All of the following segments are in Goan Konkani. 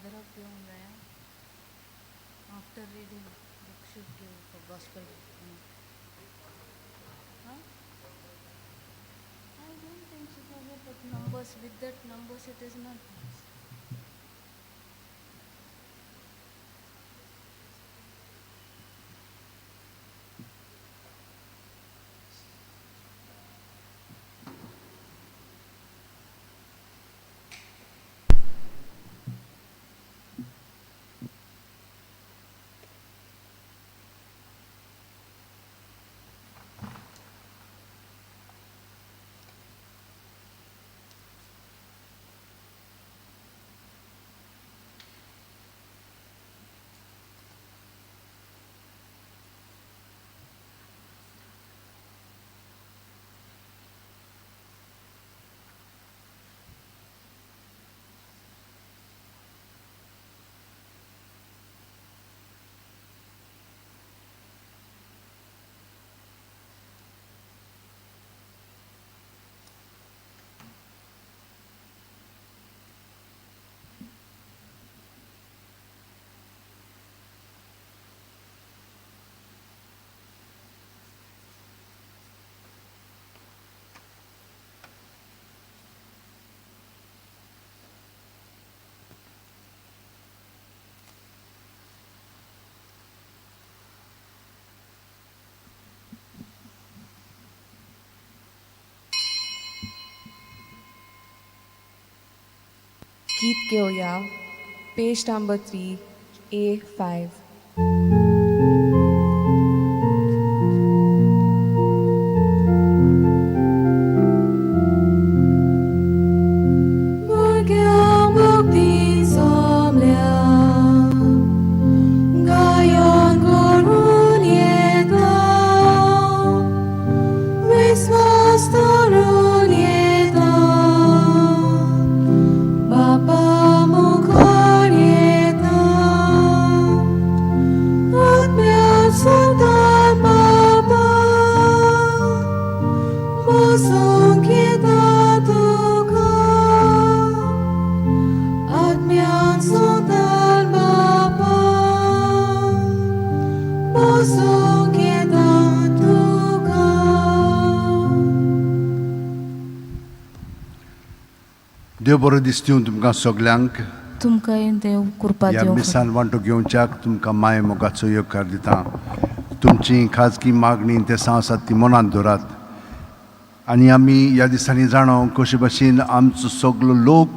फादराक घेवंक जाय. After reading book should give for gospel. I don't think so, Father, but numbers, with that numbers it is not. गीत घेवया, page number 3, A5. देव बरो दिसता तुमकां सगल्यांक. तुमकांय देव कृपा ह्या दिवं. मिसान वांटो घेवच्याक तुमकां माय मोगाचो येवकार दिता. तुमची खाजगी मागणी तेसां आसात ती मनांत दवरात. आनी आमी ह्या दिसांनी जाणो कशे भाशेन आमचो सगलो लोक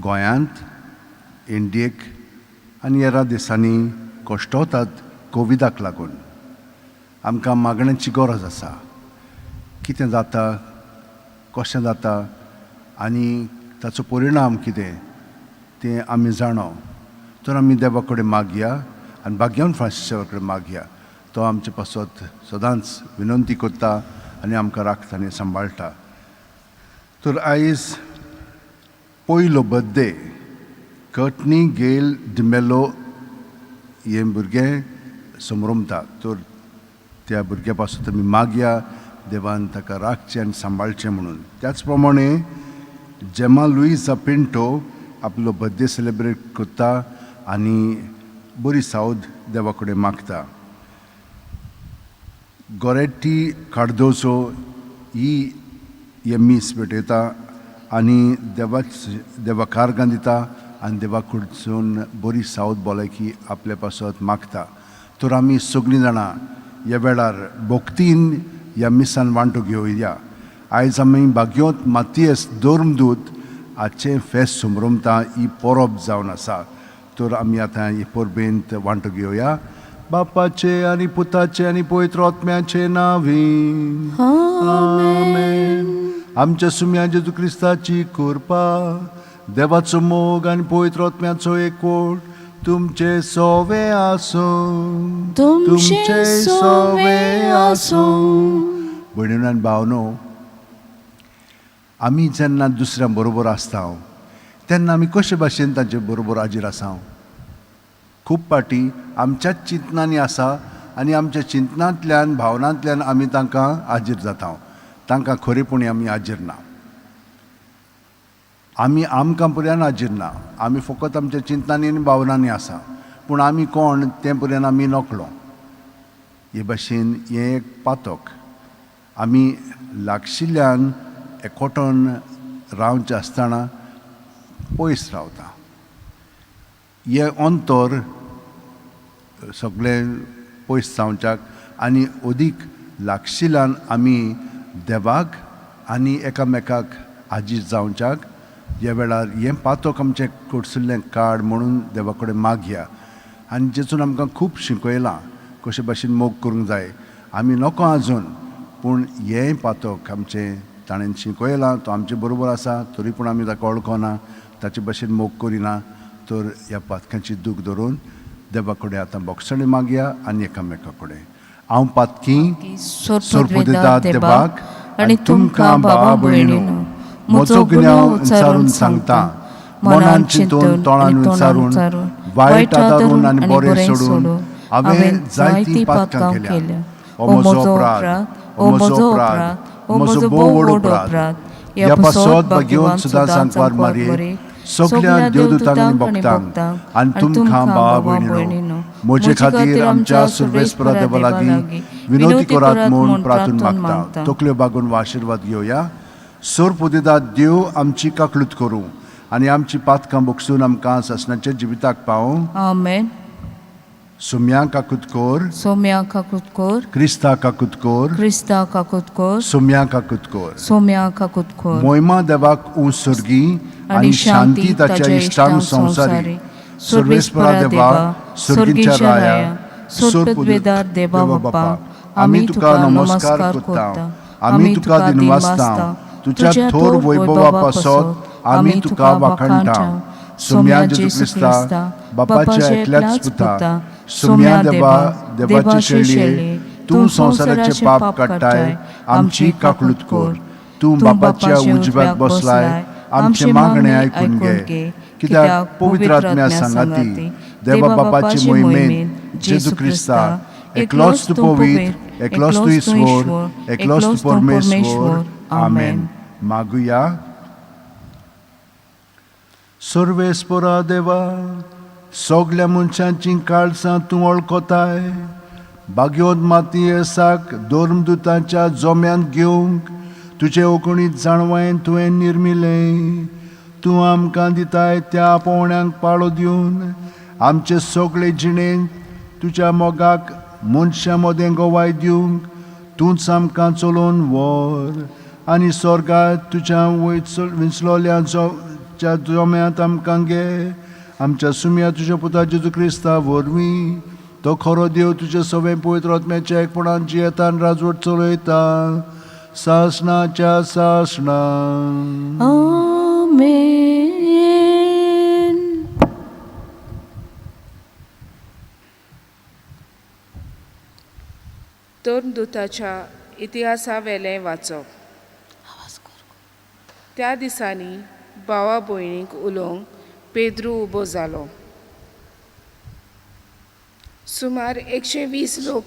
गोंयांत, इंडियेक आनी हेर दिसांनी कश्टवतात कोविडाक लागून. आमकां मागण्यांची गरज आसा. कितें जाता, कशें जाता आनी ताचो परिणाम कितें तें आमी जाणो. तर आमी देवा कडेन मागया आनी भाग्यान फ्रांसिसा कडेन मागया. तो आमचे पासत सदांच विनंती करता आनी आमकां राखता आनी सांबाळटा. तर आयज पयलो बर्थडे कटनी गेल डिमेलो हें भुरगें समरमता. तर त्या भुरग्या पासून तुमी मागया देवान ताका राखचें आनी सांबाळचें म्हणून. त्याच प्रमाणे जेमा लुईसा पिंटो आपलो बर्थडे सेलिब्रेट करता आनी बरी सावद देवा कडेन मागता. गोरेटी कार्दोजो ही हे मीस भेटयता आनी देवा कारगां दिता आनी देवा कडसून बरी सावद भलायकी आपल्या पासत मागता. तर आमी सगळीं जाणां ह्या वेळार भक्तीन ह्या मिसान वांटो घेवया. आयज आमी भाग्योत मातयेस धर्मदूत हाचें फेस्त समरमता. ही परब जावन आसा. तर आमी आतां ही परबेंत वांटो घेवया. बापाचे आनी पुताचे आनी पवित्र आत्म्याचे नांवी आमेन. आमच्या सुम्या जेजू क्रिस्ताची कृपा, देवाचो मोग आनी पवित्र आत्म्याचो एकवट तुमचे सोवे आसूं. तुमचे सोवे आसूं. भयणीनो आनी भावनो, आमी जेन्ना दुसऱ्यां बरोबर आसता तेन्ना आमी कशे भाशेन तांचे बरोबर हाजीर आसा. खूब फावटी आमच्याच चिंतनांनी आसा आनी आमच्या चिंतनांतल्यान भावनांतल्यान आमी तांकां हाजीर जाता. तांकां खरेपणी आमी हाजीर ना. आमी आमकां पर्यान हाजीर ना, आमी फकत आमच्या चिंतनांनी आनी भावनांनी आसा, पूण आमी कोण तें पर्यान आमी नकळो. हे भाशेन हें एक पातक. आमी लागशिल्ल्यान एकवटून रावचें आसतना पयस रावता. हें अंतर सगळें पयस जावच्याक आनी अदीक लागशिल्ल्यान आमी देवाक आनी एकामेकाक हाजीर जावच्याक ह्या वेळार हें पातक आमचें कडसुल्लें काड म्हणून देवा कडेन मागया. आनी जेजून आमकां खूब शिकयलां कशे भाशेन मोग करूंक जाय. आमी नको आजून, पूण हें पातक आमचें ताणें शिकयलां, तो आमचे बरोबर आसा, तरी पूण आमी ताका वळखना, ताचे भाशेन मोग करिना. तर ह्या पातकांची दूख धरून देवा कडेन आतां बोगसणी मागया आनी एकामेका कडेन. हांव पातकी सोरपुदेदार देवाक आनी तुमकां भावा भयणीनो म्हजो गुन्यांव उच्चारून सांगता, मनान चिंतून तोंडान उच्चारून वायट आदारून आनी बरें सोडून हांवें जायतीं पातकां केल्या. हो म्हजो अपराध, हो म्हजो अपराध, हो म्हजो भोव व्हड अपराध. ह्या पासत भाग्यवंत सुद्दां सांकवार मारये, सगल्या देवदूतांक आनी भक्तांक आनी तुमकां भावा भयणीनो म्हजे खातीर आमच्या सुर्वेस्परा देवा लागीं विनवती करात म्हूण प्रार्थून मागता. तकल्यो बागून वा आशिर्वाद घेवया. सोरपुदेदार देव आमची काकळूत करूं आनी आमची पातकां बगसून आमकां सासणाच्या जिविताक पावूं. आमेन. सुम्या काकूत कोर, सोम्या काकूत कोर, क्रिस्ता काकूत कोर, क्रिस्ता काकूत कोर, सुम्या काकूत कोर. सोम्या काकूत कोर. मोहिमा देवाक ऊंच सर्गी आनी शांती ताच्या इश्टांक संवसारी. सर्वेस्परा देवा, सर्गीच्या राया, सोरपुदेदार देवा बाप्पा, आमी तुका नमस्कार करता, आमी तुका दिनवासता, तुज्या थोर वैभवा पासत आमी तुका वाखाणटा. सुम्या जेजू क्रिस्ता, बापाच्या एकल्याच पुता, सुम्या देवा, देवाची शेळये, तूं संवसाराचे पाप काडटाय, आमची काकळूत कोर. तूं बापाच्या उजव्याक बसलाय, आमचें मागणें आयकून घे. कित्याक पवित्र आत्म्या सांगाती देवा बापाचे मोहिमेंत जेजू क्रिस्ता एकलोच तूं पवित्र, एकलोच तूं ईश्वर, एकलोच तूं परमेश्वर. आमेन. मागुया. सर्वेस्परा देवा, सगल्या मनशांचीं काळसां तूं वळखताय. भाग्यवंत मातयेसाक धर्मदुतांच्या जोम्यांत घेवंक तुजे ओकणीत जाणवायेन तुवें निर्मिलें. तूं आमकां दिताय त्या पोवण्यांक पाळो दिवन आमचे सगळे जिणेंत तुज्या मोगाक मनशां मदें गवाय दिवंक तूंच आमकां चलोवन व्हर आनी स्वर्गात तुज्या विंचलोल्या च्या जोम्यांत आमकां घे. आमच्या सुम्या तुज्या पुता जेजू क्रिस्ता वरवीं, तो खरो देव तुजे सवें पवित्र आत्म्याच्या एकपणान जियेतान राजवट चलयता सासणाच्या सासणा. आमेन. धर्मदूताच्या इतिहासावेलें वाचप. त्या दिसांनी भावा भयणीक उलोवंक पेद्रू उबो जालो. सुमार 120 लोक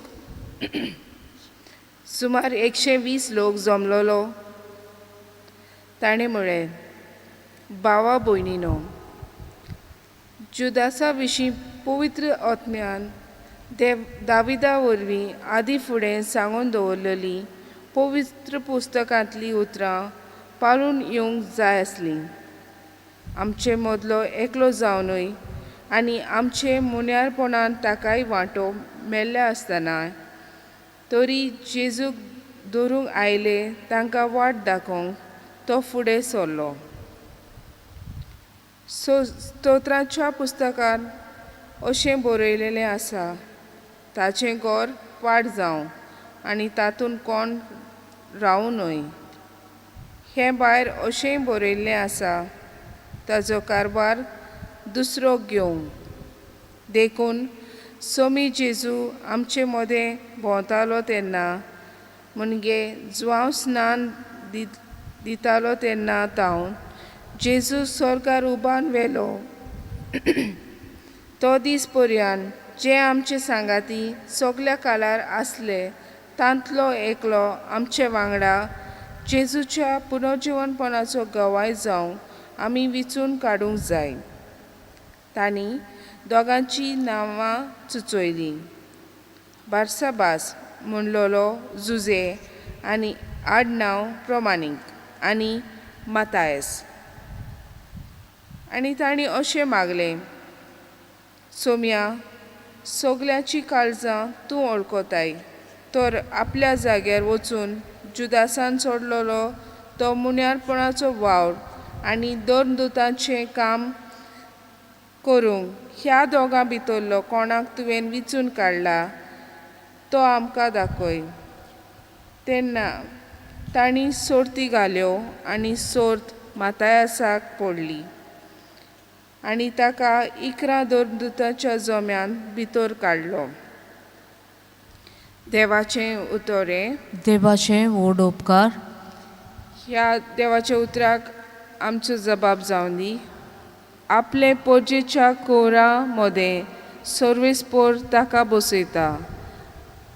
सुमार 120 लोक जमलोलो. ताणें म्हळें, भावा भयणीनो, जुदासा विशीं पवित्र आत्म्यान देव दाविदा वरवीं आदीं फुडें सांगून दवरलेली पवित्र पुस्तकांतलीं उतरां पाळून येवंक जाय आसलीं. आमचे मदलो एकलो जावनूय आनी आमचे मुन्यारपणान ताकाय वांटो मेल्ले आसतना तरी जेजूक धरूंक आयले तांकां वाट दाखोवंक तो फुडें सरलो. स्तोत्राच्या पुस्तकांत अशें बरयलेलें आसा, ताचें घर पाड जावं आनी तातूंत कोण रावूं न्हय. हे भायर अशेंय बरयल्लें आसा, ताजो कारभार दुसरो घेवं. देखून सोमी जेजू आमचे मदें भोंवतालो तेन्ना, म्हणजे जुवांव स्नान दितालो तेन्ना तावन जेजू स्वर्गार उबान व्हेलो तो दीस पर्यान जे आमचे सांगाती सगल्या काळार आसले तांतलो एकलो आमचे वांगडा जेजूच्या पुनर्जिवनपणाचो गवाय जावंक आमी विचून काडूंक जाय. तांणी दोगांची नांवां सुचयलीं, बार्साबास म्हणलोलो जुजे आनी आडनांव प्रमाणीक आनी मातायस. आनी तांणी अशें मागलें, सोम्या, सगल्यांची काळजां तूं वळखताय, तर आपल्या जाग्यार वचून जुदासान सोडलेलो तो मुन्यारपणाचो वावर आनी दोन दुतांचें काम करूंक ह्या दोगां भितरलो कोणाक तुवें विचून काडला तो आमकां दाखय. तेन्ना तांणी सोर्ती घाल्यो आनी सोर्त मातायासाक पडली आनी ताका 11 दोन दुतांच्या जम्यान भितर काडलो. देवाचें उतर हें. देवाचे व्हड उपकार. ह्या देवाच्या उतराक आमचो जबाब जावन दी. आपले पोरजेच्या कोरा मदें सर्वेस्पोर ताका बसयता.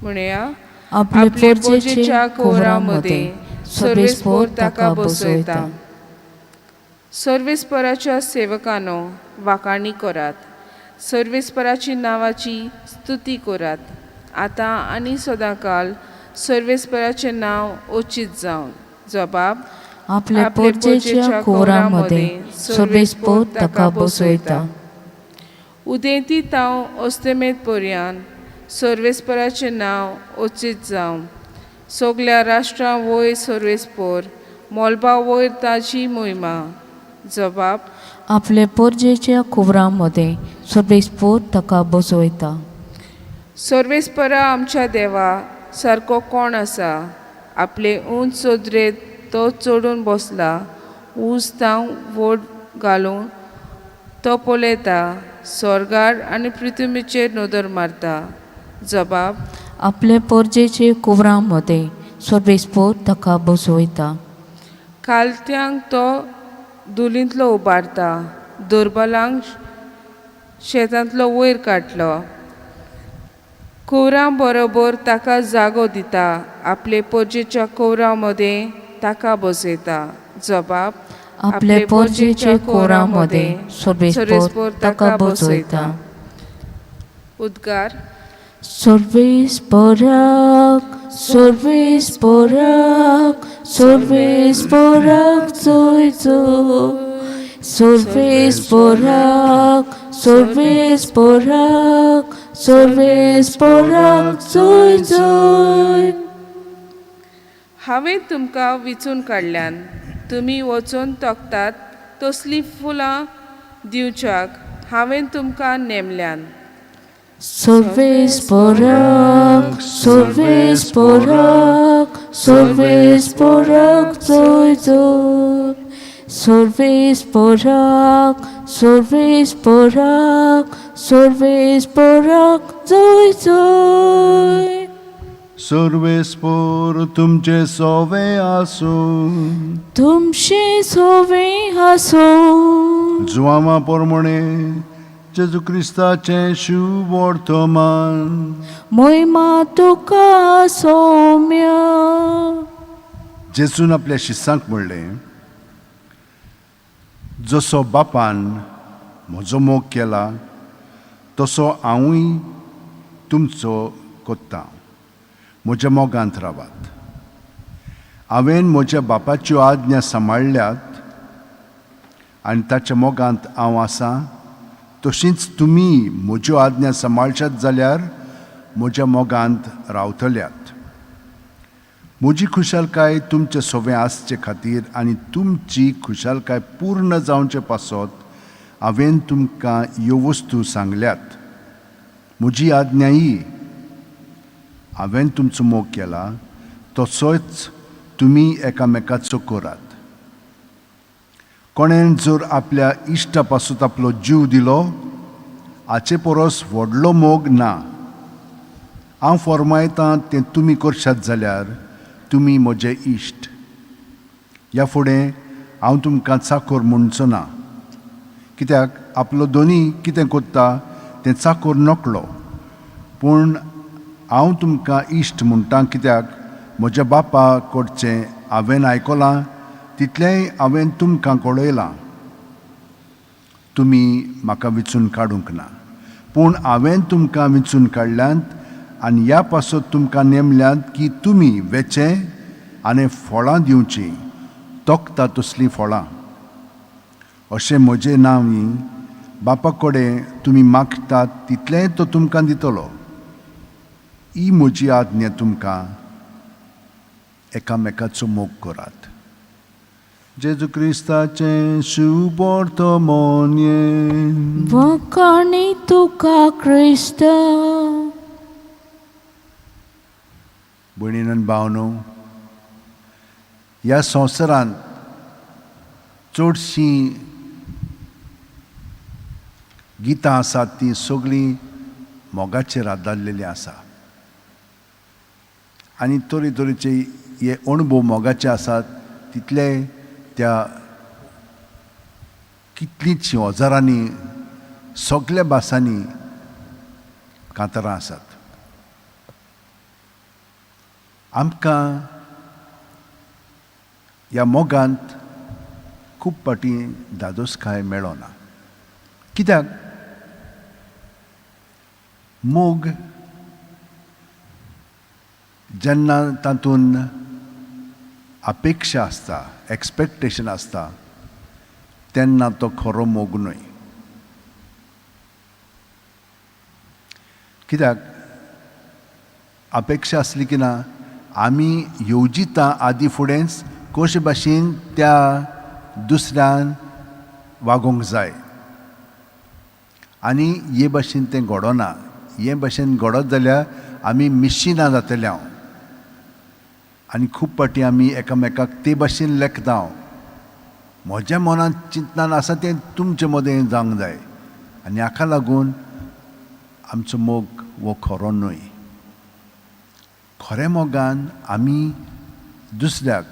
म्हणया, आपले पोरजेच्या कोवरा मदें सर्वेस्पोर ताका बसयता. सर्वेस्पराच्या सेवकांनो, वाखाणी करात. सर्वेस्पराची नांवाची स्तुती करात. आतां आनी सदांकाल सर्वेस्पराचें नांव ओचीत जावं. जबाब, आपले पोरजेच्या कोवरा मदें सर्वेस्पोर ताका बसयता. उदेंती ताव अस्तमेत पर्यान सर्वेस्पराचें नांव ओचीत जावं. सगल्या राष्ट्रां वयर सर्वेस्पोर, मोलबा वयर ताची मोहिमा. जबाब, आपले पोरजेच्या कोवरा मदें सर्वेस्पोर ताका बसयता. सर्वेस्परा आमच्या देवा सारको कोण आसा? आपले उंच चदरेंत तो चडून बसला. ऊंच ताव व्हड घालून तो पळयता, स्वर्गार आनी पृथ्वीचेर नदर मारता. जबाब, आपले पोरजेचे कोवरा मदें सर्वेस्पोर ताका बसयता. खालत्यांक तो धुलींतलो उबारता, दुर्बलांक शेतांतलो वयर काडलो. कुवरां बरोबर ताका जागो दिता, आपले पोरजेच्या कुवरां मदें ताका बसयता. जबाब, आपले पोरजेचे कोवरा मदें सर्वेस्पोर ताका बसयता. उद्गार, सर्वेस्पोराक, सर्वेस्पोराक, सर्वेस्पोराक जोय जोय. सर्वेस्पोराक, सर्वेस्पोराक, सर्वेस्पोराक जोय जोय. हांवें तुमकां विचून काडल्यान तुमी वचून तोखतात तसलीं फुलां दिवच्याक हांवें तुमकां नेमल्यान. सर्वेस्पोराक, सर्वेस्पोराक, सर्वेस्पोराक जोय जोय. सर्वेस्पोराक, सर्वेस्पोराक, सर्वेस्पोराक जोय जोय. सर्वेस्पोर तुमचे सोवे आसूं. तुमचे सोवे आसूं. जुवामा पोरमणे जेजू क्रिस्ताचें शुभ वर्तमान. मोहिमा तुका सोम्या. जेजून आपल्या शिसांक म्हणलें, जसो बापान म्हजो मोग केला तसो हांवूय तुमचो कोत्तां. म्हज्या मोगांत रावात. हांवें म्हज्या बापाच्यो आज्ञा सांबाळ्ळ्यात आनी ताच्या मोगांत हांव आसा, तशींच तुमी म्हज्यो आज्ञा सांबाळशात जाल्यार म्हज्या मोगांत रावतल्यात. म्हजी खुशालकाय तुमचे सोवें आसचे खातीर आनी तुमची खुशालकाय पूर्ण जावचे पासत हांवें तुमकां ह्यो वस्तू सांगल्यात. म्हजी आज्ञा ही, हांवें तुमचो मोग केला तसोच तुमी एकामेकाचो करात. कोणें जर आपल्या इश्टा पासून आपलो जीव दिलो, हाचे परस व्हडलो मोग ना. हांव फॉर्मायतां तें तुमी करशात जाल्यार तुमी म्हजे इश्ट. ह्या फुडें हांव तुमकां चाकोर म्हणचो ना, कित्याक आपलो दोनी कितें कोत्ता तें चाकोर नकळो. पूण हांव तुमकां इश्ट म्हणटा, कित्याक म्हज्या बापा कडचें हांवें आयकलां तितलेंय हांवें तुमकां कळयलां. तुमी म्हाका विंचून काडूंक ना, पूण हांवें तुमकां विंचून काडल्यांत आनी ह्या पासत तुमकां नेमल्यांत की तुमी वेचें आनी फळां दिवचीं, तोखता तसलीं फळां. अशें म्हजें नांवी बापा कडेन तुमी मागतात तितलेंय तो तुमकां दितलो. ही म्हजी आज्ञा तुमकां, एकामेकाचो मोग करात. जेजू क्रिस्ताचें शुभवर्तमान. वखाणी तुका क्रिस्ता. भयणीन आनी भावनो, ह्या संवसारांत चडशीं गितां आसात तीं सगळीं मोगाचेर आदारलेलीं आसा आनी तरेतरेचे हे अणभव मोगाचे आसात. तितले त्या कितलींचशीं हजारांनी सगल्या भासांनी कांतारां आसात. आमकां ह्या मोगांत खूब फावटी धादोसकाय मेळना. कित्याक? मोग जेन्ना तातूंत अपेक्षा आसता, एक्सपेक्टेशन आसता, तेन्ना तो खरो मोग न्हय. कित्याक अपेक्षा आसली की ना, आमी येवजिता आदी फुडेंच कशे भाशेन त्या दुसऱ्यान वागोवंक जाय आनी हे भाशेन तें घडना. हे भाशेन घडत जाल्यार आमी मिशिनां जातले हांव आनी खूब फावटी आमी एकामेकाक ते भाशेन लेखता. हांव म्हज्या मनांत चिंतनान आसा तें तुमचे मदें जावंक जाय आनी हाका लागून आमचो मोग हो खरो न्हय. खऱ्या मोगान आमी दुसऱ्याक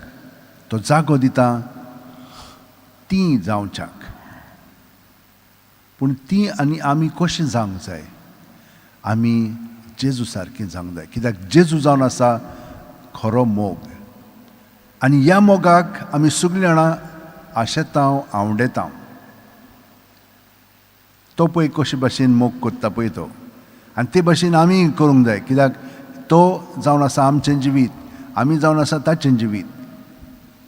तो जागो दिता ती जावच्याक. पूण ती आनी आमी कशें जावंक जाय? आमी जेजू सारकें जावंक जाय. कित्याक जेजू जावन आसा खरो मोग आनी ह्या मोगाक आमी सगळीं जाणां आशेता, आवडेता. तो पळय कशे भाशेन मोग करता पळय तो, आनी ते भाशेन आमी करूंक जाय. कित्याक तो जावन आसा आमचें जिवीत, आमी जावन आसा ताचें जिवीत.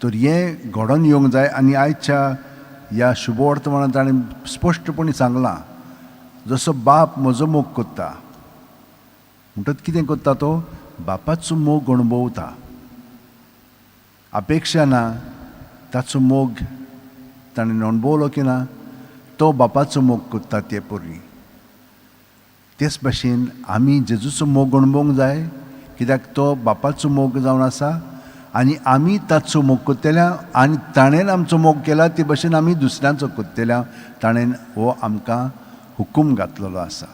तर हें घडोवन येवंक जाय. आनी आयच्या ह्या शुभवर्तमानांत ताणें स्पश्टपणी सांगलां, जसो बाप म्हजो मोग करता म्हणटच कितें करता तो? बापाचो मोग अणभवता. अपेक्षा ना, ताचो मोग ताणें अणभवलो की ना, तो बापाचो मोग करता ते परी. तेच भाशेन आमी जेजूचो मोग अणभवंक जाय. कित्याक तो बापाचो मोग जावन आसा आनी आमी ताचो मोग करतल्या आनी ताणें आमचो मोग केला ते भाशेन आमी दुसऱ्यांचो करतल्या. ताणें हो आमकां हुकूम घातलेलो आसा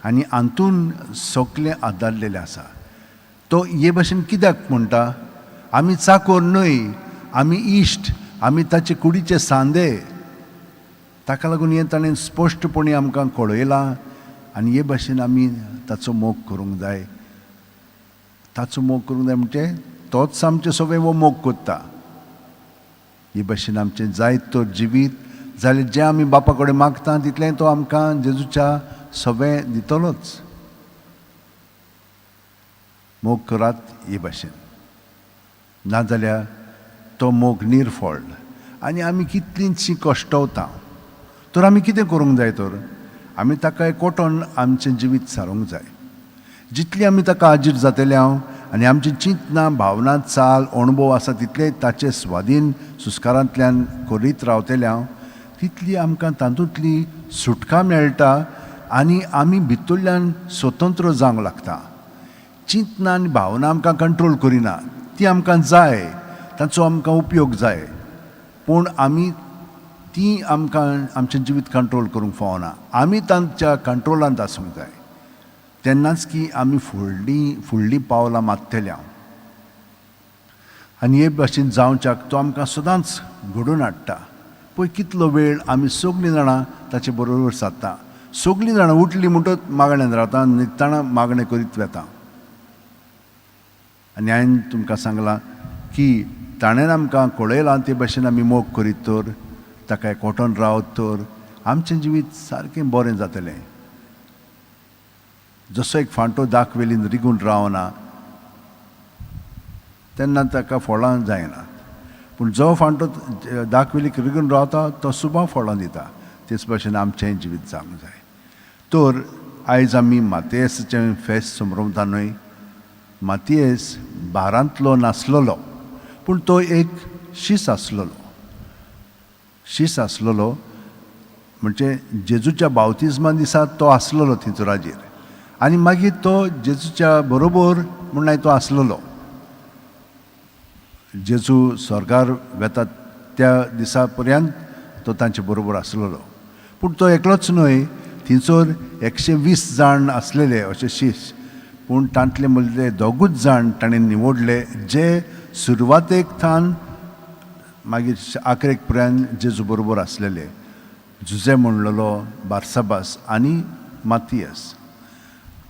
आनी हातून सगळें आदारलेलें आसा. तो हे भाशेन कित्याक म्हणटा? आमी चाकोर न्हय, आमी इश्ट, आमी ताचे कुडीचे सांदे. ताका लागून हें ताणें स्पश्टपणी आमकां कळयलां आनी हे भाशेन आमी ताचो मोग करूंक जाय. ताचो मोग करूंक जाय म्हणजे तोच आमचें सगळें हो मोग करता. हे भाशेन आमचें जायत तर जिवीत जाल्यार जें आमी बापा कडेन मागता तितलें तो आमकां जेजूच्या सगळें दितलोच. मोग करात हे भाशेन, नाजाल्यार तो मोग निर्फळ आनी आमी कितलींचशीं कश्टवता. तर आमी कितें करूंक जाय? तर आमी ताका एकवटून आमचें जिवीत सारूंक जाय. जितली आमी ताका आजीर जातले हांव आनी आमची चिंतना, भावना, चाल, अणभव आसा तितले ताचे स्वाधीन सुस्कारांतल्यान करीत रावतले हांव, तितली आमकां तातूंतली सुटका मेळटा आनी आमी भितरल्यान स्वतंत्र जावंक लागता. चिंतना आनी भावना आमकां कंट्रोल करिना, ती आमकां जाय, ताचो आमकां उपयोग जाय, पूण आमी ती आमकां आमचें जिवीत कंट्रोल करूंक फावना. आमी तांच्या कंट्रोलांत आसूंक जाय. तेन्नाच की आमी फुडलीं फुडलीं पावलां मारतले हांव. आनी हे भाशेन जावच्याक तो आमकां सदांच घडोवन हाडटा. पळय कितलो वेळ आमी सगळीं जाणां ताचे बरोबर सादता. सगळीं जाणां उठलीं म्हणटच मागण्यान रावता, न्हिदतना मागणें करीत वेता. आनी हांवें तुमकां सांगलां की ताणें आमकां कळयलां ते भाशेन आमी मोग करीत तर, ताका एकवटून रावत तर आमचें जिवीत सारकें बरें जातलें. जसो एक फांटो दाखवेलीन रिगून रावना तेन्ना ताका फळां जायना, पूण जो फांटो दाखवेलीक रिगून रावता तो सुबा फळां दिता. तेच भाशेन आमचें जिवीत जावंक जाय. तर आयज आमी मातयेसाचें फेस्त समरमता न्हय. मातयेस बारांतलो नासलेलो, पूण तो एक शीस आसलेलो. शीस आसलेलो म्हणजे जेजूच्या बावतिज्मा दिसा तो आसलेलो थिंचराजेर, आनी मागीर तो जेजूच्या बरोबर म्हणल्यार तो आसलेलो. जेजू स्वर्गार वेता त्या दिसा पर्यंत तो तांचे बरोबर आसलेलो. पूण तो एकलोच न्हय, थिंचर 120 जाण आसलेले अशे शीस, पूण तांतले मदले दोगूच जाण ताणें निवडले जे सुरवातेक थावन मागीर आखरेक पर्यंत जेजू बरोबर आसलेले. जुजे म्हणलेलो बार्साबास आनी मातियस.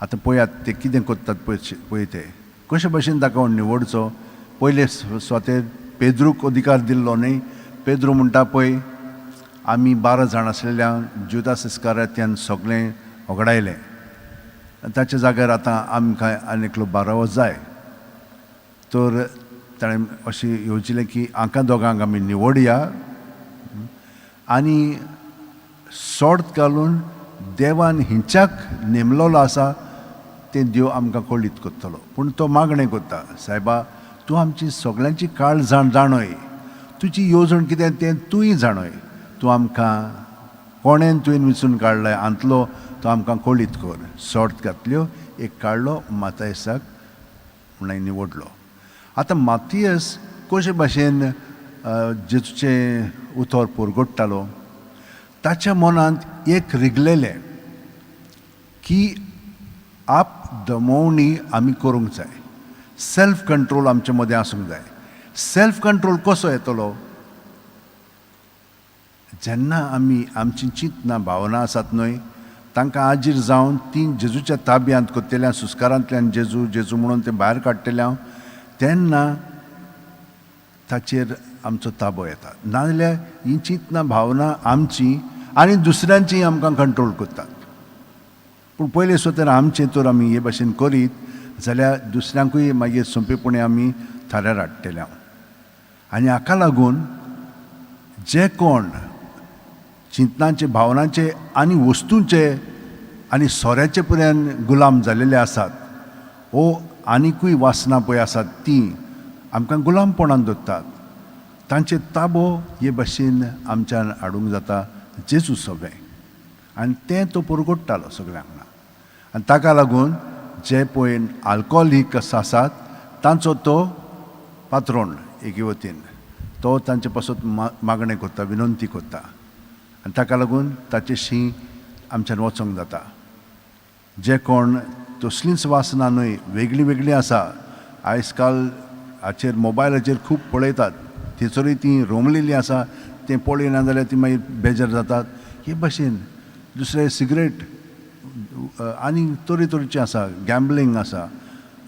आतां पळयात ते कितें करतात पळय ते कशे भशेन ताका निवडचो. पयले सुवातेर पेद्रूक अधिकार दिल्लो न्हय. पेद्रू म्हणटा पळय आमी 12 जाण आसलेल्या जुदास इस्कारियोतान सगळें होगडायलें, ताच्या जाग्यार आतां आमकां आनी एकलो बारावो जाय. तर ताणें अशें येवजिलें की हांकां दोगांक आमी निवडया आनी सोर्त घालून देवान हिंच्याक नेमलोलो आसा तें देव आमकां कळीत करतलो. पूण तो मागणें करता, सायबा तूं आमची सगळ्यांची काळ जाणय, तुजी येवजण कितें तें तूंय जाणय, तूं आमकां कोणेन तुवें विचून काडलाय आंतलो तो आमकां कळीत कर. सोर्त घातल्यो, एक काडलो मातयेसाक म्हणून निवडलो. आतां मातयस कशे भाशेन जेजूचें उतर परगट्टालो, ताच्या मनांत एक रिगलेलें की आप दमोवणी आमी करूंक जाय, सेल्फ कंट्रोल आमचे मदें आसूंक जाय. सेल्फ कंट्रोल कसो येतलो? जेन्ना आमी आमची चिंतना भावना आसात न्हय तांकां आजीर जावन ती जेजूच्या ताब्यांत करतल्या, सुस्कारांतल्यान जेजू जेजू म्हणून ते भायर काडटले हांव, तेन्ना ताचेर आमचो ताबो येता. नाजाल्यार ही चिंतना भावना आमची आनी दुसऱ्यांची आमकां कंट्रोल करतात. पूण पयले सुद्दां आमचें तर आमी हे भाशेन करीत जाल्यार दुसऱ्यांकूय मागीर सोंपेपणी आमी थाऱ्यार हाडटले हांव. आनी हाका लागून जे कोण चिंतनाचे भावनांचे आनी वस्तूंचे आनी सोऱ्याचे पर्यंत गुलाम जालेले आसात ओ आनिकूय वासना पळय आसात ती आमकां गुलामपणान दवरतात, तांचे ताबो हे भाशेन आमच्यान हाडूंक जाता जेजू सगळें. आनी तें तो परगट्टालो सगळ्यांक. आनी ताका लागून जे पळय आल्कोहोलीक आसात तांचो तो पात्रोण एके वतीन तो तांचे पासत मागणें करता, विनंती करता, आनी ताका लागून ताचेशी आमच्यान वचोंक जाता. जे कोण तसलींच वासना न्हय वेगळीं वेगळीं आसा, आयज काल हाचेर मोबायलाचेर खूब पळयतात, थंयसरूय तीं रोमलेलीं आसा, तें पळयना जाल्यार ती मागीर बेजार जातात. हे भाशेन दुसरें सिगरेट आनी तरेतरेचें आसा, गॅम्बलिंग आसा,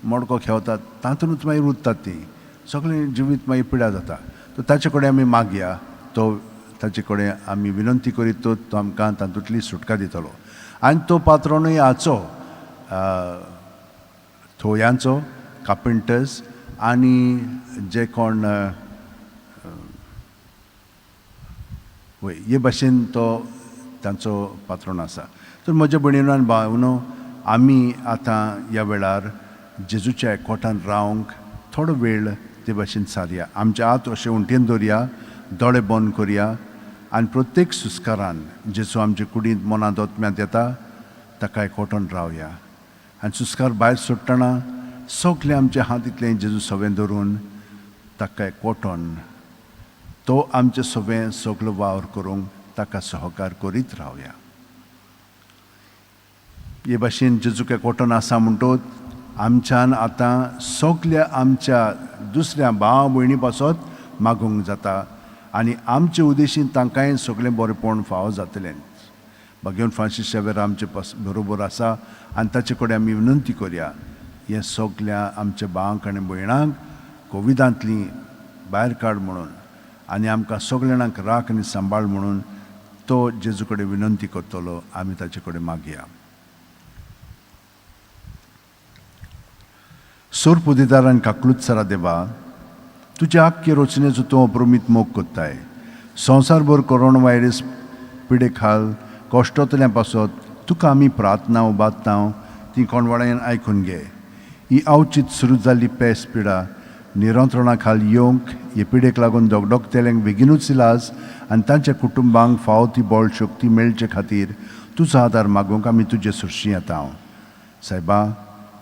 मडको खेळतात तातूंतच मागीर उरतात, ती सगळें जिवीत मागीर पिड्यार जाता. तर ताचे कडेन आमी मागया, तो ताचे कडेन आमी विनंती करीत तो आमकां तातूंतली सुटका दितलो. आनी तो पात्रोनूय हाचो थोयांचो कार्पेंटर्स आनी जे कोण वय हे भाशेन तो तांचो पात्रोन आसा. तर म्हज्या भयणीनो आनी भावनो, आमी आतां ह्या वेळार जेजूच्या एकवटान रावंक थोडो वेळ ते भाशेन सारया. आमचे हात अशे उंटेन दवरया, दोळे बंद करया आनी प्रत्येक सुस्कारान जेजू आमचे कुडींत मनांत ओतम्यांत येता ताका एकवटून रावया. आनी सुस्कार भायर सोडटना सगळे आमचे हात इतले जेजू सवें धरून ताका एकवटून तो आमचे सवें सगलो वावर करूंक ताका सहकार करीत रावया. हे भाशेन जेजूक एकवटून आसा म्हणटोच आमच्यान आतां सगल्या आमच्या दुसऱ्या भाव भयणी पासत मागूंक जाता आनी आमचे उद्देशीन तांकांय सगळें बरेंपण फावो जातलें. भगवान फ्रांसीस शेवेर आमचे बरोबर आसा आनी ताचे कडेन आमी विनंती करया हें सगल्या आमच्या भावांक आनी भयणांक कोविडांतली भायर काड म्हणून आनी आमकां सगळे जाणांक राख आनी सांबाळ म्हणून तो जेजू कडेन विनंती करतलो. आमी ताचे कडेन मागया. सोरपुदेदार आनी काकलूत देवा, तुज्या आख्खे रचनेचो तूं अप्रमीत मोग कोत्ताय. संवसारभर कोरोना व्हायरस पिडे खाल कश्टोतल्या पासत तुका आमी प्रार्थना उबारता ती कोणवाळ्यान आयकून घे. ही अवचीत सुरू जाल्ली पेस पिडा नियंत्रणा खाल येवंक हे पिडेक लागून दगदगतेल्यांक बेगिनूच इलाज आनी तांच्या कुटुंबांक फावो ती बळ शक्ती मेळचे खातीर तुजो आदार मागूंक आमी तुजे सुरशी येता. सायबा,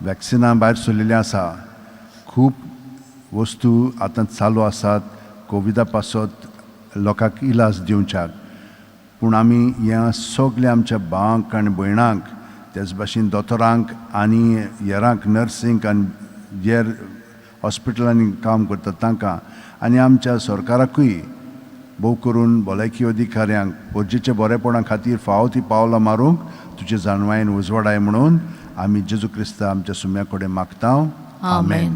वॅक्सिनां भायर सरलेलीं आसा, खूब वस्तू आतां चालू आसात कोविदा पासत लोकांक इलाज दिवच्याक, पूण आमी ह्या सगल्या आमच्या भावांक आनी भयणांक तेच भाशेन दोतोरांक आनी हेरांक नर्सींक आनी हेर हॉस्पिटलांनी काम करतात तांकां आनी आमच्या सरकाराकूय भोव करून भलायकी अधिकाऱ्यांक गरजेच्या बरेपणा खातीर फावो ती पावलां मारूंक तुजे जाणवायेन उजवाडाय म्हणून आमी जेजू क्रिस्ता आमच्या सुम्या कडेन मागता. आमेन.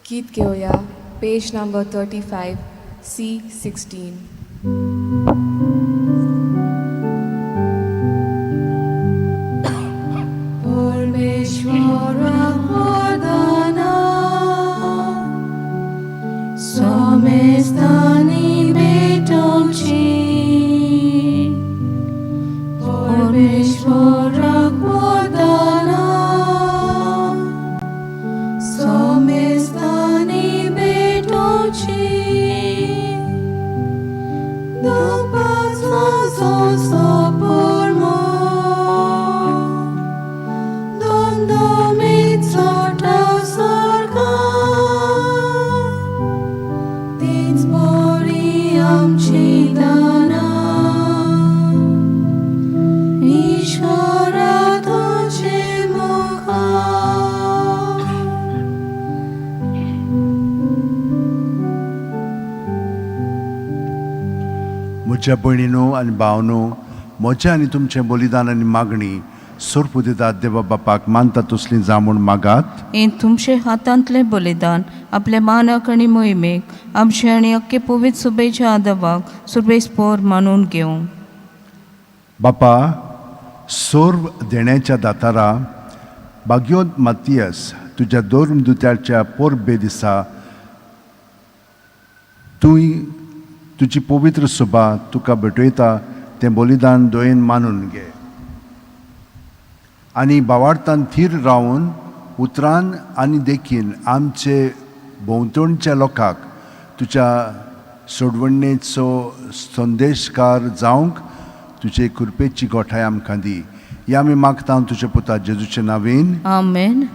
गीत घेवया पेज नंबर 35 C16. सोमेस्तानी भेटोवची परमेश्वराक वरदाना, सोमेस्तानी भेटोवची म्हज्या भयणीनो आनी भावनो, म्हजें आनी तुमचें बलिदान आनी मागणी सोरपू दितात देवा बापाक मानता तसली जा म्हूण मागात. हें तुमचे हातांतलें बलिदान आपल्या मानाक आनी मोहिमेक आमचे आनी अख्खे पवित्र सुबेच्या आदवाक सुरबेस पोर मानून घेवं. बापा, सोर्व देण्याच्या दातारा भाग्योत मातियस तुज्या दोन दुत्याच्या पोरबे दिसा तूं तुजी पवित्र सभा तुका भेटयता तें बलिदान दोयेन मानून घे आनी भावार्थान थीर रावन उतरान आनी देखीन आमचे भोंवतणच्या लोकांक तुज्या सोडवणेचो संदेशकार जावंक तुजे कृपेची गोठाय आमकां दी. ही आमी मागता तुज्या पुता जेजूचे नावीन. आमेन.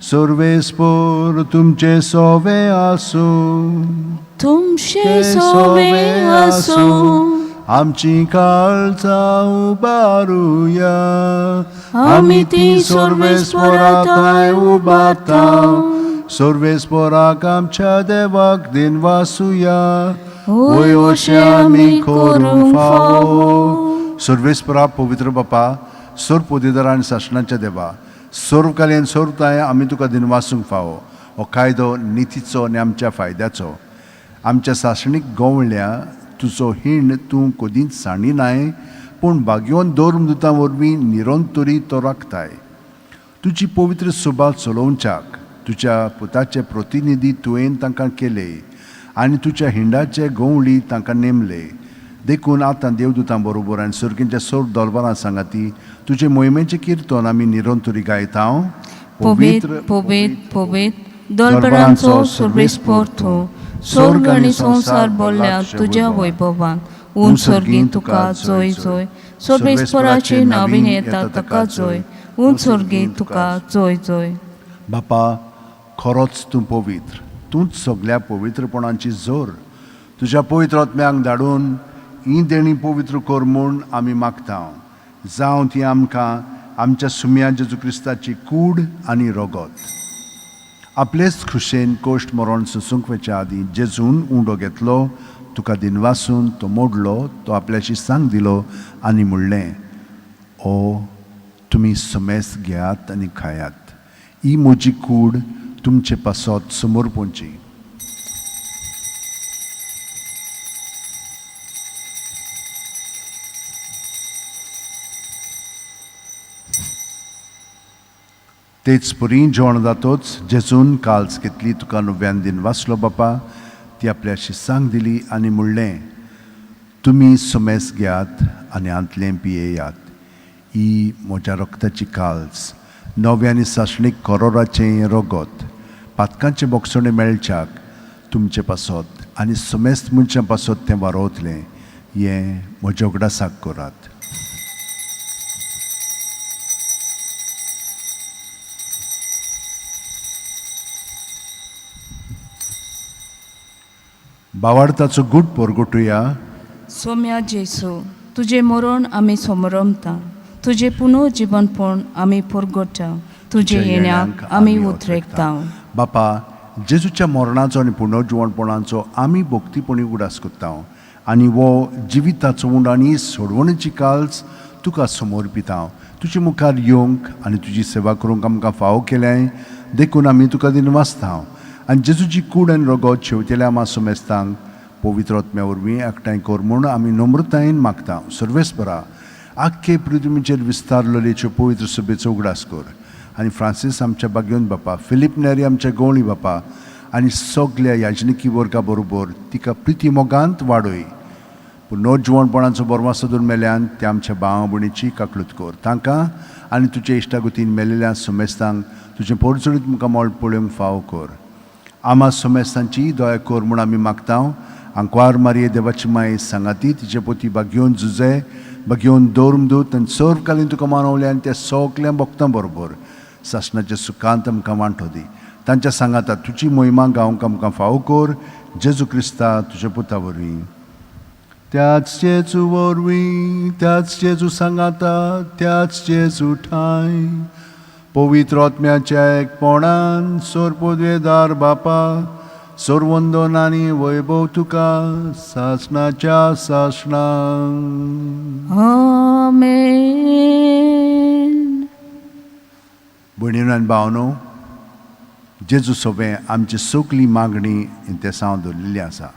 सर्वेस्पोर तुमचे सोवे आसूं. तुमचे सोवे आसूं. आमची काळजां उबारुया. आमी ती सर्वेस्पोराताय उबारता. सर्वेस्पोराक आमच्या देवाक दिनवासुया. होय अशें आमी करूंक फावो. सर्वेस्परा पवित्र बापा, सर्व पोदेदार आनी सासणाच्या देवा, सर्वकालीन सर्वताय आमी तुका दिनवासूंक फावो. हो कायदो नितीचो आनी आमच्या फायद्याचो. आमच्या सासणीक गवळ्या तुजो हीण तूं कदींच सांडिनाय, पूण भाग्योन दवर वरवीं निरंतरी तो राखताय. तुजी पवित्र सुबा चलोवच्याक तुज्या पुताचे प्रतिनिधी तुवें तांकां केले आनी तुज्या हिंडाचे गवळी तांकां नेमले. देखून आतां देवदूतां बरोबर आनी सर्गींच्या सर्व दलबरां सांगाती तुजे मोहिमेचें किर्तन आमी निरंतरी गायता. पवित्र पवित्र पवित्र दलबरांचो सुरवेस्पोर तूं, स्वर्ग आनी संवसार बोल्ल्या तुज्या वैभवान. उंच स्वर्गीं तुका जोय जोय, सर्वेस्पराचे नवीन येता ताका जोय, उंच स्वर्गीं तुका जोय जोय. बापा, खरोच तूं पवित्र, तूंच सगल्या पवित्रपणाची जोर. तुज्या पवित्र आत्म्यांक धाडून ही देणी पवित्र कर म्हूण आमी मागता. जावं ती आमकां आमच्या सुम्या जेजू क्रिस्ताची कूड आनी रगत. आपलेच खुशेन कोश्ट मरण सोसूंक वचच्या आदीं जेजून उंडो घेतलो, तुका दिनवासून तो मोडलो, तो आपल्याशी सांग दिलो आनी म्हणलें, ओ तुमी समेस्त घेयात आनी खायात. ही म्हजी कूड तुमचे पासत समर्पणची. तेच परी जेवण जातोच जेजून काल्स घेतली, तुका नव्यान दिन वाचलो बापा, ती आपल्या शिसांक दिली आनी म्हणलें, तुमी समेस घेयात आनी हांतलें पियेयात. ही म्हज्या रक्ताची काल्स, नव्या आनी सासणीक करोराचें रगत, पातकांचें बोगसणें मेळच्याक तुमचे पासत आनी समेस्त मनशां पासत तें वारोवतलें. हें म्हज्या उगडासाक करात. बावार्थाचो गूट परगटुया. सोम्या जेसू, तुजें मरण आमी समरमता, तुजें पुनर्जिवनपण आमी परगटा, तुजे येण्याक आमी उतरेकता. बापा, जेजूच्या मरणाचो आनी पुनर्जिवणपणाचो आमी भक्तीपणी उगडास करता आनी वो जिविताचो उंड आनी सोडवणेची काल्स तुका समर्पिता. तुजे मुखार येवंक आनी तुजी सेवा करूंक आमकां फावो केल्याय देखून आमी तुका दिनवासता. आनी जेजूची कूड आनी रगत शेवतेल्या आमा समेस्तांक पवित्र आत्म्या वरवीं एकठांय कर म्हूण आमी नम्रतायेन मागता. सर्वेस्परा, आख्खे पृथ्वीचेर विस्तारलेलेच्यो पवित्र सभेचो उगडास कर आनी फ्रांसीस आमच्या बागेवन बापा, फिलीप नेरी आमच्या गवळी बापा आनी सगल्या याजनिकी वर्गा बरोबर तिका प्रिती मोगांत वाडय. पूण नवजिवणपणाचो बरवासो दवर मेल्यान त्या आमच्या भाव भयणीची काकळूत कर. तांकां आनी तुजे इश्टागतीन मेलेल्या समेस्तांक तुजें पोरजोळीत मुखामळ पळोवंक फावो कर. आमा समेस्तांची दया कर म्हूण आमी मागता. आंकवार मारये देवाची माय सांगाती तिचे पोती बागयोवन जुजे बागयोवन दौर्मदूत आनी सर्वकालीन तुका मानवले आनी त्या सगल्या भक्तां बरोबर सासणाच्या सुखांत आमकां वांटो दी. तांच्या सांगाता तुजी मोहिमा गावंक आमकां फावो कर. जेजू क्रिस्ता तुज्या पुता वरवीं. त्याच जेजू वरवीं, त्याच जेजू सांगाता, त्याच जेजू ठांय पवित्र आत्म्याच्या एकपणान सोरपोदवेदार बापा, सोरवंदन आनी वैभव तुका सासणाच्या सासणां. आमेन. भयणीनो आनी भावनो, जेजू सोबें आमची सगली मागणी इंतेसांव दवरिल्ली आसा.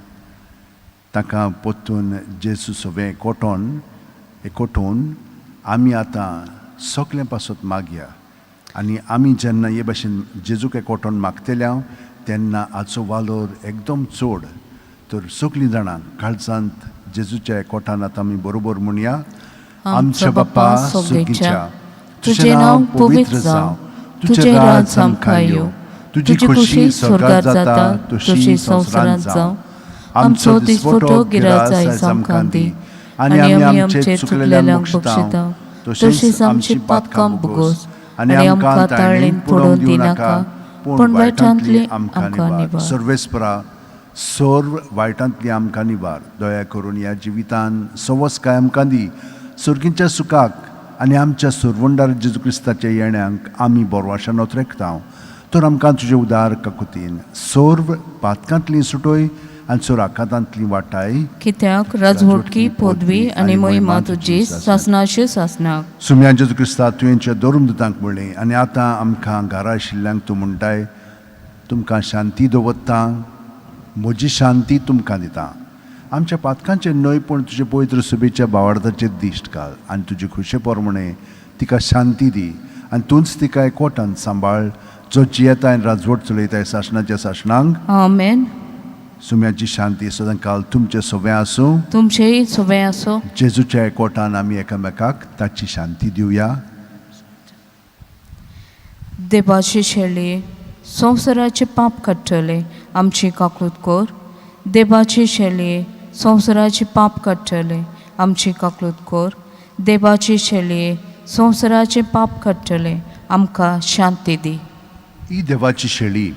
ताका परतून जेजू सोबें कोटोन एकवटून आमी आतां सगळें पासत मागया. आनी आमी जेन्ना हे भाशेन जेजूक एकवटोन मागतले हांव तेन्ना हाचो वालोर एकदम चड. तर सगळीं जाणां काळजांत जेजूच्या एकवटान आतां आमी बरोबर म्हणया. आमच्या बापा सुगीच्या, तुजें नांव पवित्र जावं, तुजें राज आमकां येवं, तुजी खुशी स्वर्गात जाता तशी संवसारांत जावं. आमचो दिसवटो गिराज आयज आमकां दी आनी आमी आमचे चुकलेल्यांक बक्षिता तशीच आमची पातकां भोगोस आनी आमकां ताळणीन पडोवन दिनाका, पूण वायटांतली आमकां निवार. सर्वेस्परा, सर्व वायटांतली आमकां निवार. दया करून ह्या जिवितान सवसकाय आमकां दी. सर्गीच्या सुखाक आनी आमच्या सुरवंडार जेजू क्रिस्ताच्या येण्यांक आमी बोरवाशान नोत्रेकता. तर आमकां तुजे उदार काकुतीन सर्व पातकांतली सुटोय आनी सर्व आकांतांतली वाटाय. कित्याक राजवटकी पदवी आनी महिमा तुजी सासणाचे सासणाक. सुम्या जेजू क्रिस्ता, तुवेंच्या धर्मदूतांक म्हणलें आनी आतां आमकां घरा आशिल्ल्यांक तूं म्हणटाय, तुमकां शांती दवरता, म्हजी शांती तुमकां दिता. आमच्या पातकांचेर न्हय पूण तुजे पवित्र सभेच्या बावार्थाचेर दिश्ट घाल आनी तुजे खुशे प्रमाणे तिका शांती दी आनी तूंच तिका एकवटान सांबाळ, जो जियेता आनी राजवट चलयताय सासणाच्या सासणांक. आमेन. सुम्याची शांती सदां काल तुमचें सगळें आसूं. तुमचेय सोबें आसूं. जेजूच्या एकवटान आमी एकामेकाक ताची शांती दिवया. देवाचे शेळये संवसाराचे पाप काडटले आमची काकूत कर. देवाचे शेळये संवसाराचे पाप काडटले आमची काकूत कर. देवाचे शेळये संवसाराचे पाप काडटले आमकां शांती दी. ही देवाची शेळी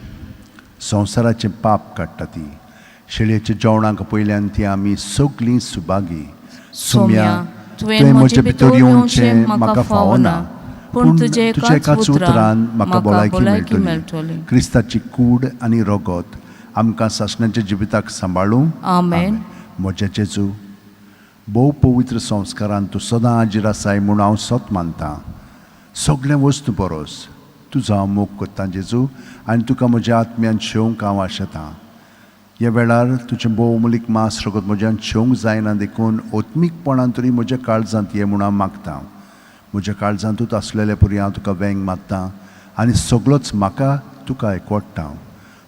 संवसाराचें पाप काडटा. ती शेळयेच्या जेवणाक पयल्यान ती आमी सगळीं सुभागी. सोम्या, तुवें म्हजे भितर येवचें म्हाका फावना, पूण तुजे एकाच उतरान म्हाका भलायकी मेळटली. क्रिस्ताची कूड आनी रगत आमकां सासणाच्या जिविताक सांबाळूं. आमेन. म्हज्या जेजू, भोव पवित्र संस्कारान तूं सदां हाजीर आसाय म्हूण हांव सत मानतां. सगळें वस्तू बरोस तुजो हांव मोग करतां जेजू आनी तुका म्हज्या आत्म्यान शेवंक हांव आशेतां. ह्या वेळार तुजें भोवमुलीक मांस रगत म्हज्यान शेवंक जायना देखून ओत्मीकपणान तरी म्हज्या काळजांत ये म्हूण हांव मागतां. म्हज्या काळजांतूच आसलेले परी हांव तुका वेंग मारतां आनी सगळोच म्हाका तुका एकवडटा.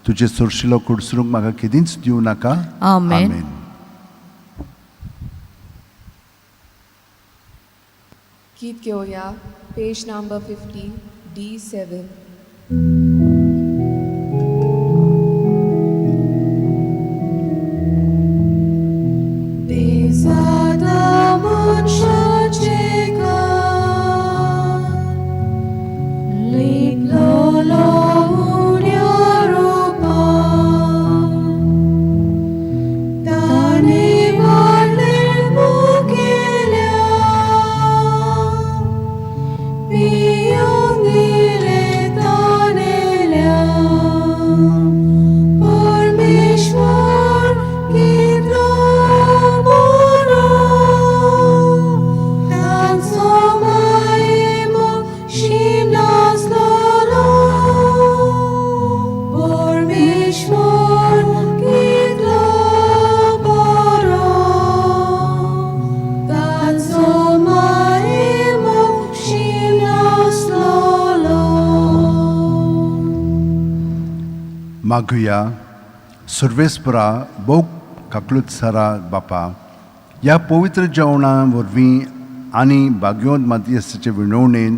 तुजें सोरशिलो कुडसरूंक म्हाका केदींच दिवं नाका. आमेन. गीत घेवया पेज नंबर 50 D7. मागुया. सर्वेस्परा भोव काकलूत सारा बापा, ह्या पवित्र जेवणा वरवीं आनी भाग्यवंत मातयेचे विणवणेन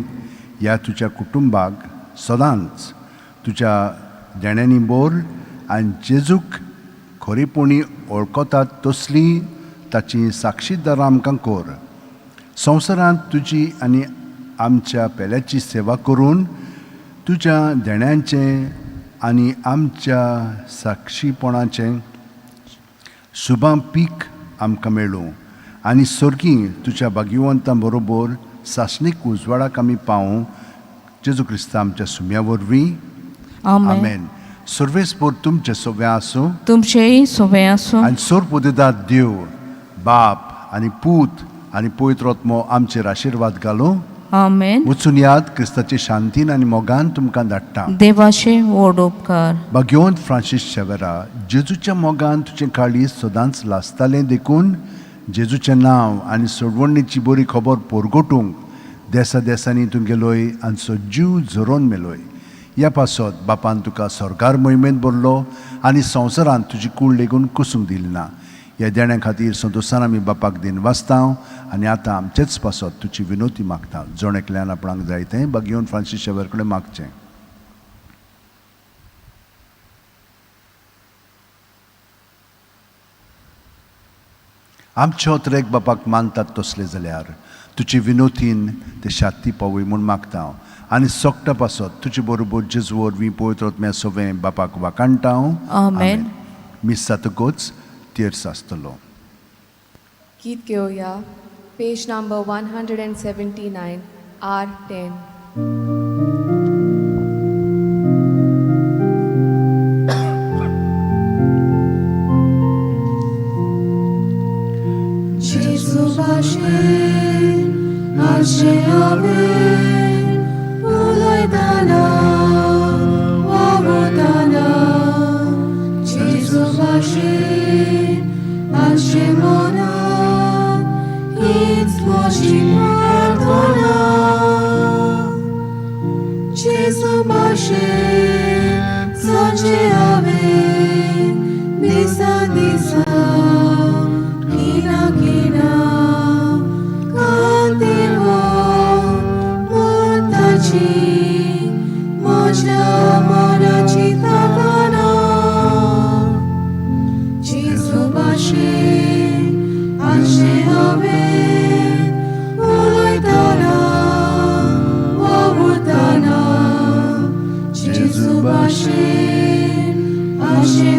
ह्या तुज्या कुटुंबाक सदांच तुज्या देण्यांनी बोर आनी जेजूक खरेपणी वळखतात तसली ताची साक्षीदारां आमकां कर. संवसारांत तुजी आनी आमच्या पेल्याची सेवा करून तुज्या देण्यांचें आनी आमच्या साक्षीपणाचें शुभां पीक आमकां मेळूं आनी सर्गी तुज्या भाग्यवंतां बरोबर सासणीक उजवाडाक आमी पावूं. जेजू क्रिस्ता आमच्या सुम्या वरवीं. आमेन. सर्वेस्पोर तुमचें सोबें आसूं, तुमचेंय सोबें आसूं आनी सोरपुदेदार देव बाप आनी पूत आनी पवित्र आत्मो आमचेर आशिर्वाद घालूं. आमेन. वचून याद क्रिस्ताचे शांतीन आनी मोगान तुमकां धाडटा. देवाचे व्हड उपकार. भाग्यवंत फ्रांसीस शेवेरा, जेजूच्या मोगान तुजें काळीज सदांच लासतालें देखून जेजूचें नांव आनी सोडवणीची बरी खबर पोरगोटूंक देसा देसांनी तूं गेलोय आनी सजीव झरोवन मेलोय. ह्या पासत बापान तुका सरकार मोहिमेंत भरलो आनी संवसारांत तुजी कूड लेगून कुसूंक दिली ना. ह्या देण्या खातीर संतोशान आमी बापाक दिन वाचता आनी आतां आमचेच पासत तुजी विनोती मागता. जण एकल्यान आपणाक जाय तें भाग्यवंत फ्रांसीस शेवर कडेन मागचें. आमचे अत्रेक बापाक मानतात तसले जाल्यार तुजी विनोतीन ते शाती पावय म्हूण मागता आनी सोकटा पासत तुजे बरोबर जेजू वरवीं पवित्र आत्म्या सोवें बापाक वाखाणटा. आमेन. मीस जातकूच तेर्स आसतलो. गीत घेवया page number 179 R10. Gesù भाशेन आशे हांवें उलयतना वावुरतना, जेजू भाशेन आशे मनान हीच म्हजी प्रार्थना. जेजू भाशेन चलचें हांवें दिसा दिसा खिणा खिणा, कांतीवो मुर्ताची म्हज्या मनाची ताकना. जेजू भाशेन आशे हांवें उलयतना वावुरतना, जेजू भाशेन आशे